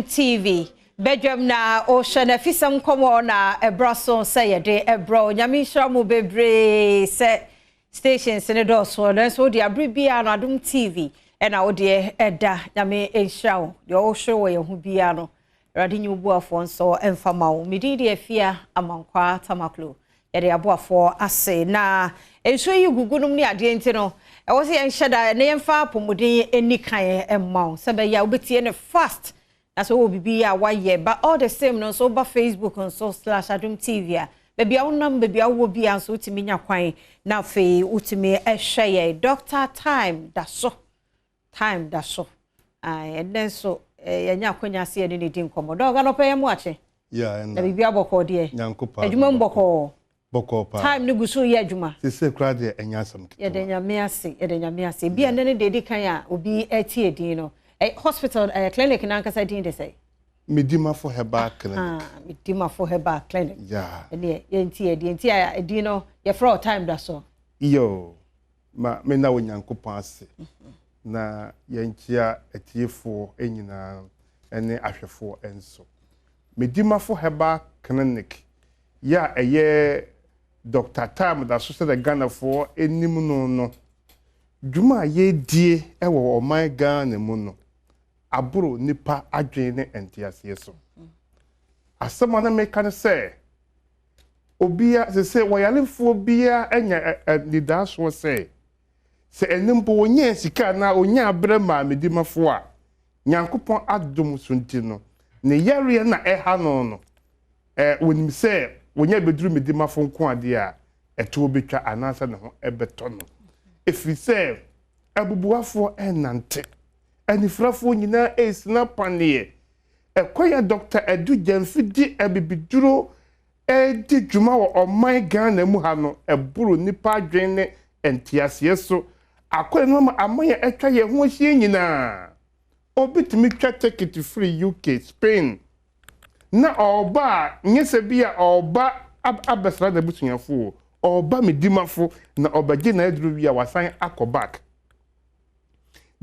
TV badwam na ɔhyɛ n'afisɛm nkɔmmɔ na ɛbra so sɛ yɛde ɛbrɛ wo. Nyame nhyira mu bebree sɛ stations ne dɔɔso, nanso wode abere biara no Adom TV ɛna wodeɛ ɛda. Nyame nhyira wo deɛ ɔwohwere wɔ yɛn ho biara no. Awurade nye wo buafoɔ nso ɛmfa ma wo. Medin deɛ Afia Amankwa Tamaklo. Yɛde aboafoɔ ase na nsuo yi gugu nom ne adeɛ nti no, ɛwɔ sɛ yɛnhyɛ da na yɛmfa apɔmuden ani kan mma wo sɛ bɛyɛ a wobɛtie ne fast na sɛ wowɔ biribi a wayɛ. But all the same no nso, woba Facebook nso /AdomTv a, baabi a wonam, baabi a wowɔ bia nso, wotumi nya kwan na afei wotumi ɛhwɛ yɛ. Doctor Time da so, time da so. Ɛnnɛ nso yɛnya akwanya ase yɛne ne di nkɔmmɔ. Doc, anɔpɛ yɛ mu akye. Yeah, na biribi abɔkɔɔ deɛ? Nyankopɔn. Adwuma mu bɔkɔɔ? Bɔkɔɔ paa. Time no gu so yɛ adwuma? Sese koraa deɛ, ɛnyɛ asɛm ketewa. Yɛde Nyame ase, yɛde Nyame ase. Bi a ɛnɛ ne deɛ ɛdi kan a obi ɛtie din no, hospital clinic n'ankasa din de sɛ? Medimafo Herbal Clinic. Ah, Medimafo Herbal Clinic. Yeah. Ɛneɛ yɛnti yɛ deɛ nti a ɛdin no yɛfrɛ wɔ Time da so. Yo, ma me na wɔ Nyankopɔn ase na yɛnkyia atiefoɔ nyinaa ne ahwɛfoɔ nso. Medimafo Herbal Clinic yɛ a ɛyɛ Dr. Time da so sɛdeɛ Ghanafoɔ anim no, dwuma a yɛredie wɔ ɔman Ghana mu no aboro nipa adwene ne nteaseɛ so. Asɛm a na meka ne sɛ obia sɛ wɔyarefoɔ biara anya anidaasoɔ sɛ ɛno mpo wɔnyaa sika anaa ɔnya aberɛ maa Medimafoɔ a Nyankopɔn adom so nti no, ne yareɛ na ɛha no, wɔnim sɛ wɔnya bɛduru Medimafo nko adeɛ a ɛtoɔ bɛtwa anaasɛ ne ho ɛbɛtɔ no, ɛfiri sɛ abubuafoɔ ɛnante, anifirafoɔ nyinaa ɛresina paneɛ. Ɛkwan a Dr. Adu Gyamfi di abibiduro ɛredi dwuma wɔ ɔman Ghana mu ha no ɛboro nipa adwene ne nteaseɛ so. Akɔyɛ no ama aman a atwa yɛn ho ahyia nyinaa, obi tumi twa ticket firi UK, Spain na ɔreba a, nyɛ sɛ bi a ɔreba abɛsra n'abusuafoɔ, ɔreba Medimafo na ɔbɛgye n'aduro wie a, wasan akɔ back.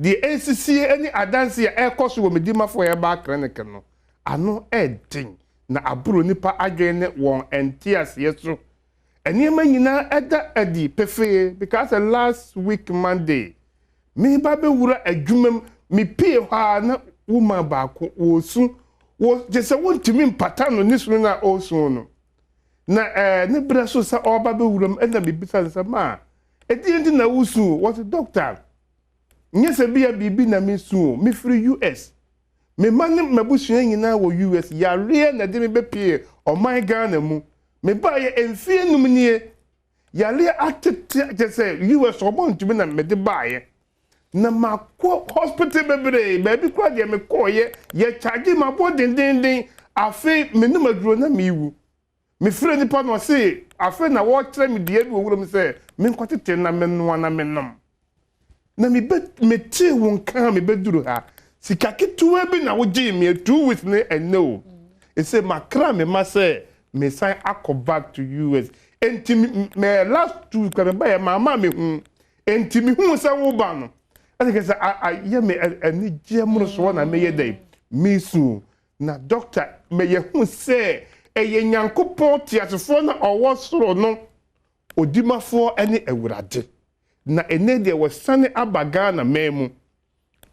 Deɛ ɛsisie ne adanse a ɛrekɔ so wɔ Medimafo Herbal Clinic no ano ɛɛden na aboro nipa adwene ne wɔn nteaseɛ so. Nneɛma nyinaa ɛda adi pefee because last week Monday meba bɛwura adwuma mu, mepie hɔ a na woman baako wɔresu wɔ gye sɛ wontumi mpata no ne sunu no a ɔresu no na ne berɛ so sɛ ɔreba bɛwura mu. Ɛna mebisa no sɛ, "Maa, ɛdeɛ nti na wosu?" Wɔse, "Doctor, nyɛ sɛ bia biribi na mesu o. Mefiri US, me mma ne m'abusua nyinaa wɔ US. Yareɛ na ɛde me bɛpie ɔman Ghana mu. Mebaayɛ mfie 5 nie. Yareɛ atete kyɛ sɛ US ɔbɔ ntumi na mede baayɛ na makɔ hospital bebree. Baabi koraa deɛ mekɔɔyɛ, yɛkyagye mabɔ dendenden. Afei menom aduro na mewu. Mefrɛ nipa na ɔse afei na wɔrekyerɛ me dua bi wɔ wuram sɛ menkɔtete na menoa na menom. Na mebɛ metee wo nka a mebɛduru ha, sika ketewa bi na wogyee me 2 weeks ne ɛnɛ o, ɛsɛ makra me ma sɛ mesan akɔ back to US. Enti me last 2 weeks mebayɛ maama me hu, enti mehu sɛ woba no, ɛne kɛ sɛ ayɛ me anigyeɛ mmorosoɔ na meyɛ dɛn mesu. Na doctor, mɛyɛ hu sɛ ɛyɛ Nyankopɔn teasefoɔ na ɔwɔ soro no, odimafoɔ ne Awurade, na ɛnɛ deɛ wɔsane aba Ghana man mu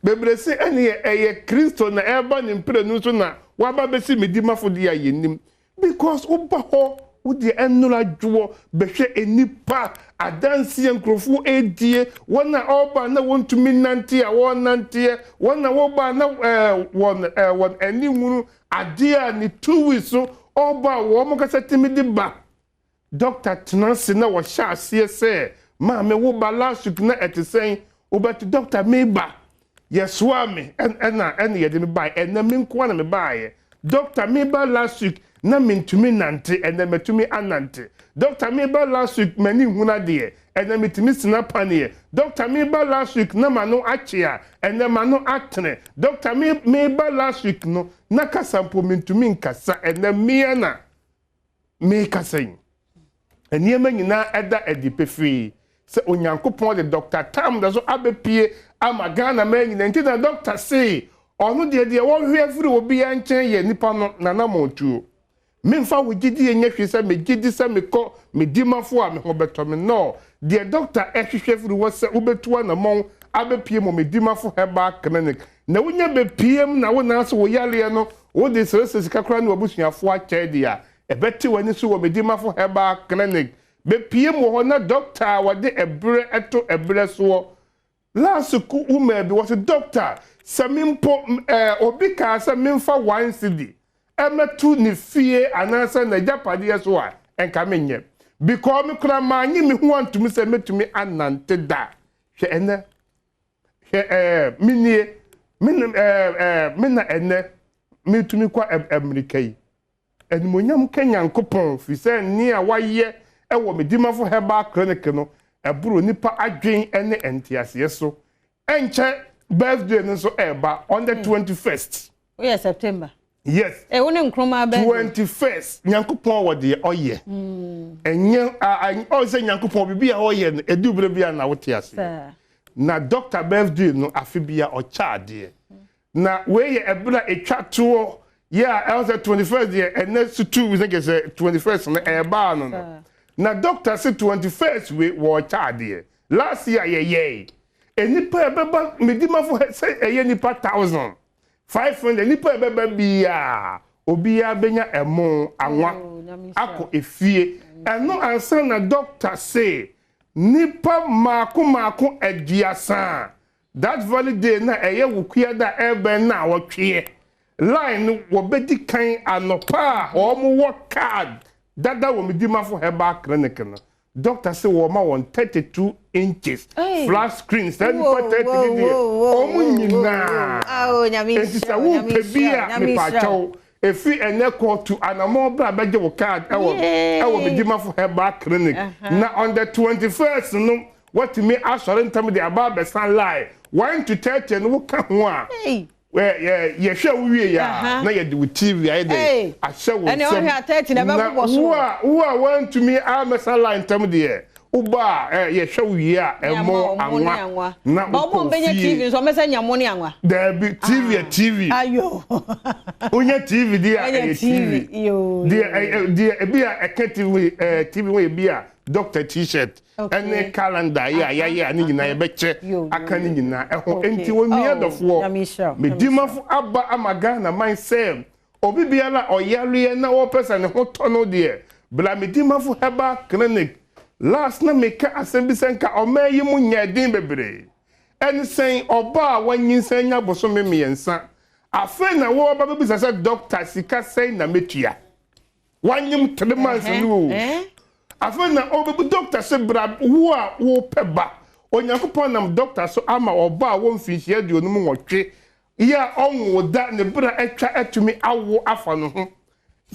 bebree sɛ ɛneɛ ɛyɛ Kristo na ɛreba ne mprenu so na waba bɛsi Medimafo deɛ a yɛnim, because woba hɔ wodeɛ ɛnora dwoɔ bɛhwɛ nipa adanseɛ nkurɔfoɔ ɛredie, wɔn a ɔreba na wɔntumi nante a wɔrenanteɛ, wɔn a wɔba na wɔn ani nwunu adeɛ a ne 2 weeks so ɔreba a wɔn kasa tumi de ba. Doctor tena ase na wɔhyɛ aseɛ sɛ, "Maame, wo ba last week na ɛte sɛn?" Wobɛte, "Doctor, meba yɛsoa me ɛna yɛde me baeɛ. Ɛnɛ me nko na me baeɛ. Doctor, meba last week na mentumi nante, ɛnɛ matumi anante. Doctor, meba last week m'ani nhunu adeɛ, ɛnɛ metumi sena paneɛ. Doctor, meba last week na m'ano akye a, ɛnɛ m'ano atene. Doctor, meba last week no na kasa mpo mentumi nkasa, ɛnɛ mmea na mekasa yi." Nneɛma nyinaa ɛda adi pefee sɛ Onyankopɔn de Dr. Tam da so abɛpie ama Ghana man nyinaa. Nti na doctor se Ɔno deɛ, deɛ wɔhwɛ afiri obiara nkyɛn yɛ nipa no n'anammɔntuo. Memfa wo gyidie nyɛ hwee sɛ megye di sɛ mekɔ me dimafo a me ho bɛtɔ me. No, deɛ dɔkta hwehwɛ firi hɔ sɛ wobɛtu anammɔn abɛpue mu me dimafo herbal clinic. Na wonya bɛpue mu na wo nan ase wo yareɛ no wode srɛsrɛ sika koraa ne w'abusuafoɔ akyɛ deɛ a, ɛbɛte w'ani so wɔ me dimafo herbal clinic. Bɛpue mu wɔ hɔ na dɔkta a wɔde ɛberɛ to ɛberɛ soɔ Last ku woman bi wɔse doctor sɛ me mpo eh obi kaa sɛ menfa one cedi ɛmɛto ne fie anaasɛ n'agyapadeɛ so a nka menyɛ because me koraa manye me ho antum sɛ mɛtumi anante da hwɛ ɛnɛ hwɛ eh me nie me eh eh me na ɛnɛ metumi kɔ ɛmmirika yi. Animuonyam nka Nyankopɔn, firi sɛ nea wayɛ wɔ me Dimafo Herbal Clinic no, ɛboro nnipa adwen ne nteaseɛ so. Ɛnkyɛ birthday no nso ɛreba on the 21st. Woyɛ September? Yes. Eh, wo ne Nkrumah birthday? 21st. Nyankopɔn wɔ deɛ ɔyɛ. Ɛnyɛ, ɔyɛ sɛ Nyankopɔn biribi a ɔyɛ no, ɛdu berɛ bi a na wote aseɛ. Na doctor birthday no, afe bia ɔkyɛ adeɛ. Na wei yɛ ɛberɛ a ɛtwa toɔ yɛ a ɛwɔ sɛ 21st deɛ ɛnɛ so 2 weeks nkyɛ sɛ 21st no ɛɛbaa no no. Na doctor se 21st wei wɔɔkyɛ adeɛ. Last year yɛyɛe. Nnipa a ɛbɛba Medimafo hɛ sɛ ɛyɛ nnipa 1500 nnipa a ɛbɛba biara obiara bɛnya ɛmo, anwa akɔ efie. Ɛno ansa na doctor se nnipa mmaako mmaako 30 That very day na ɛyɛ wo kuada a ɛrebɛn naawɔtweɛ line no wɔbɛdi kan anɔpa a wɔn wɔ card dada wɔ Medimafo Herbal Clinic no doctor se wɔma wɔn 32 inches flat screen saa nipa 30 no deɛ wɔn nyinaa enti sɛ wopɛ bi a mepaakyɛw Efi ɛnnɛ kɔ, tu anamɔn bra bɛgye wo card ɛwɔ ɛwɔ Medimafo Herbal Clinic. Na on the 21st no, woatumi asɔre ntɛm de aba abɛsa line. 1 to 30 no woka ho a, ɛ yɛhwɛ wo wie a, na yɛde wo TV ayɛ dɛn ahyɛ wo nsam. Na wo a wo a woantumi ammɛsa line ntɛm deɛ, Woba a, ɛ, yɛhwɛ wo wie a, ɛmo, anwa, na wokɔ fie. Daabi, TV yɛ TV. Wonya TV deɛ a, ɛyɛ TV. Deɛ, ɛ, deɛ ebi a ɛka TV ho, ɛ, TV ho yɛ bi a doctor t-shirt, ɛne calendar yi a yɛayɛ a ne nyinaa yɛbɛkyɛ aka ne nyinaa ɛho. Enti onua dɔfoɔ, me dimafo aba ama Ghana man sɛ Obi biara a ɔyareɛ na ɔpɛ sɛ ne ho tɔ no deɛ, bra Medimafo Herbal Clinic. Last na meka asɛm bi sɛ nka ɔman yi mu nyɛɛ den bebree. Ɛne sɛn? Ɔbaa a wanyinsɛn anya bosome mmiɛnsa, afei na wɔreba bɛbisa sɛ dɔkta sika sɛn na mɛtua? Wanyem three months no o. Afei na ɔbɛbu dɔkta sɛ bra wo a wopɛ ba. Onyankopɔn nam dɔkta so ama ɔbaa a ɔwɔ mfinhyia 58 Yɛ a ɔnwoo da ne bere a atwa atumi awo afa no ho.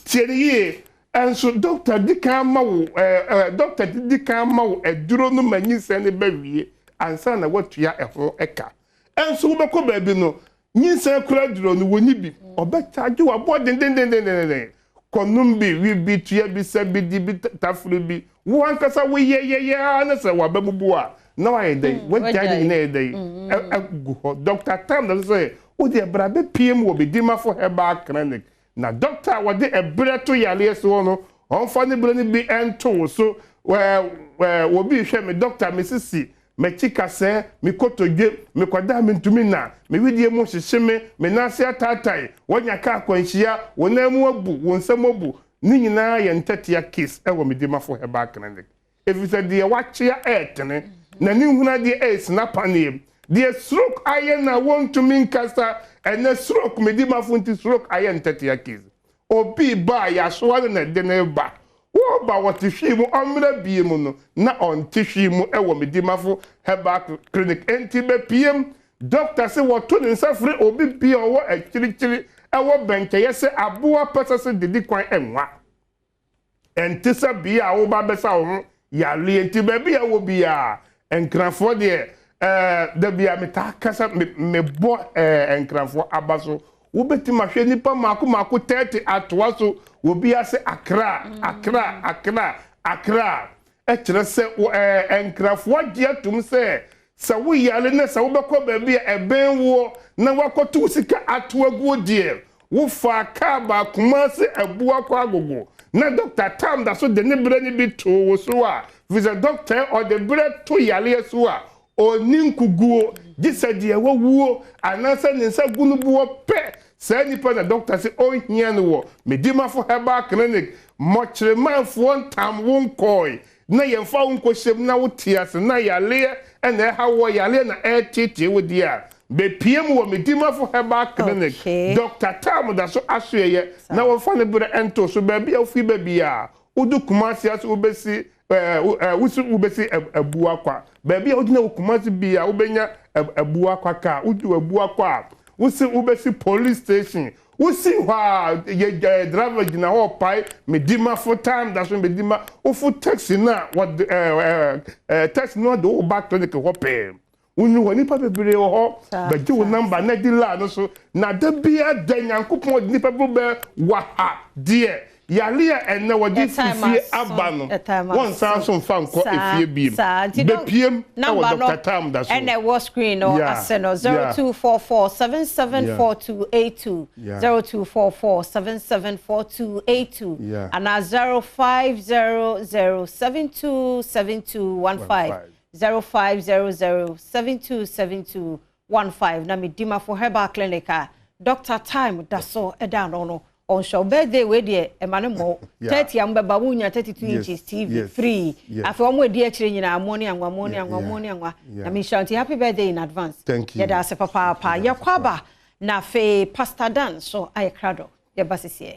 Tie no yie. Nso dɔkta di kan ma wo ɛɛ ɛɛ dɔkta di kan ma wo aduro no ma nyinsɛn no ba wie ansa na woatua ɛho ka. Nso wobɛkɔ baabi no, nyinsɛn koraa aduro no wɔnni bi. Ɔbɛkyagye wo aboɔ dendendendenden. Kɔnom bi, we bi, tua bi, sa bi, di bi, tafere bi. Wo ankasa woyɛyɛyɛ ara na sɛ w'aba mu bu a, na wayɛ dɛn? Wagyae ne nyinaa yɛ dɛn? Agu hɔ. Dɔkta Tam na sɛ, wo deɛ bra bɛpue mu wɔ Medimafo Herbal Clinic. Na dɔkta a wɔde ɛberɛ to yareɛ soɔ no, ɔmfa ne berɛ no bi nto wo so. Obi rehwɛ me, dɔkta, me sisi, M'akyi kasɛɛ, me kotodwe, mekɔda a mintumi nna, me wedeɛ mu hyehye me, me nan ase ataatae, woanya kaa akwanhyia, wo nan mu abu, wo nsam abu, ne nyinaa yɛ ntɛtea case wɔ Medimafo Herbal Clinic. Efisɛ deɛ wakyea ɛretene, n'ani nhunu adeɛ ɛresina paneɛ, deɛ stroke ayɛ no a wɔntumi nkasa, ɛnnɛ stroke, Medimafo nti stroke ayɛ ntɛtea case. Obi reba a yɛasoa no na ɛde no reba, Wɔba wɔte hwee mu ɔmmra bie mu no na ɔnte hwee mu wɔ Medimafo Herbal Clinic enti bɛpiem. Dɔkta se wɔto ne nsa frɛ obi bia ɔwɔ akyirikyiri ɛwɔ bɛnkyɛyɛ sɛ aboa pɛsɛse didi kwan nwa. Ɛnte sɛ bea a woba bɛsa wo ho yareɛ nti baabi a wɔ biara Nkrafoɔ deɛ ɛɛ da bia metaa ka sɛ me mebɔ ɛɛ Nkrafoɔ aba so. Wobɛtumi ahwɛ nnipa mmaako mmaako 30 atoa so wɔ bi ase Accra, Accra, Accra, Accra. Ɛkyerɛ sɛ wɔ ɛɛ Nkrafoɔ agye atom sɛ sɛ woyare na sɛ wobɛkɔ baabi a ɛbɛn woɔ na. na woakɔto wo sika ato aguo deɛ, wofaa kaa baa Kumasi Abua kɔ Agogo na Dɔkta Tam da so de ne berɛ no bi too wo so a, firi sɛ dɔkta yi ɔde berɛ to yareɛ so a, ɔnni nkuguo, gye sɛ deɛ wawuo anaasɛ ne nsa gu no boɔ pɛ. Saa nipa na dɔkta se ɔnhia no wɔ Medimafo Herbal Clinic, Mɔkyeremanfoɔ ntam wo nkɔɔe na yɛmfa wo nkɔhyɛ mu na wote ase na yareɛ na ɛha woɔ, yareɛ na ɛreteetee wo deɛ a, bɛpue mu wɔ Medimafo Herbal Clinic, Dɔkta Tam da so asoɛeɛ na wɔmfa ne berɛ nto so, baabi a wofiri ba biara, wodu Kumasi ase wobɛsi ɛɛ wosi wobɛsi Abuakwa, baabi a wogyina wɔ Kumasi biara wobɛnya Abuakwa kaa, wodu Abuakwa a, wosi wobɛsi police station, Wosi hɔ a, yɛ ɛɛ driver gyina hɔ ɔpae Medimafo time da so Medima wofo taxi no a wɔde ɛɛ ɛɛ taxi no de wo ba clinic hɔ pɛɛ. Wonu hɔ nipa bebree wɔ hɔ bɛgye wo number na di line no so na da biara da Nyankopɔn de nipa bi bɛ waha deɛ Yare a ɛnnɛ wɔde firi fie aba no, wɔnsan nso mfa nkɔ efie bio. Bepiem wɔ Dɔkta Tam da so. Ɛna ɛwɔ screen no ase no, 0244 774282, 0244 774282, anaa 0500 727215, 0500 727215. Na Medimafo Herbal Clinic a Dɔkta Time da so da ano no, Ɔnhwɛ wo birthday wei deɛ ɛma no mmɔ wo. 30 a mobɛba wonya 32 inches TV free. Afei wɔn adi akyire nyinaa mo ne anwa mo ne anwa mo ne anwa. Na menhyira nti happy birthday in advance. Thank you. Yɛda ase papaapa. Yɛkɔ aba na afei Pastor Dan so ayɛ krado. Yɛba sisiɛ.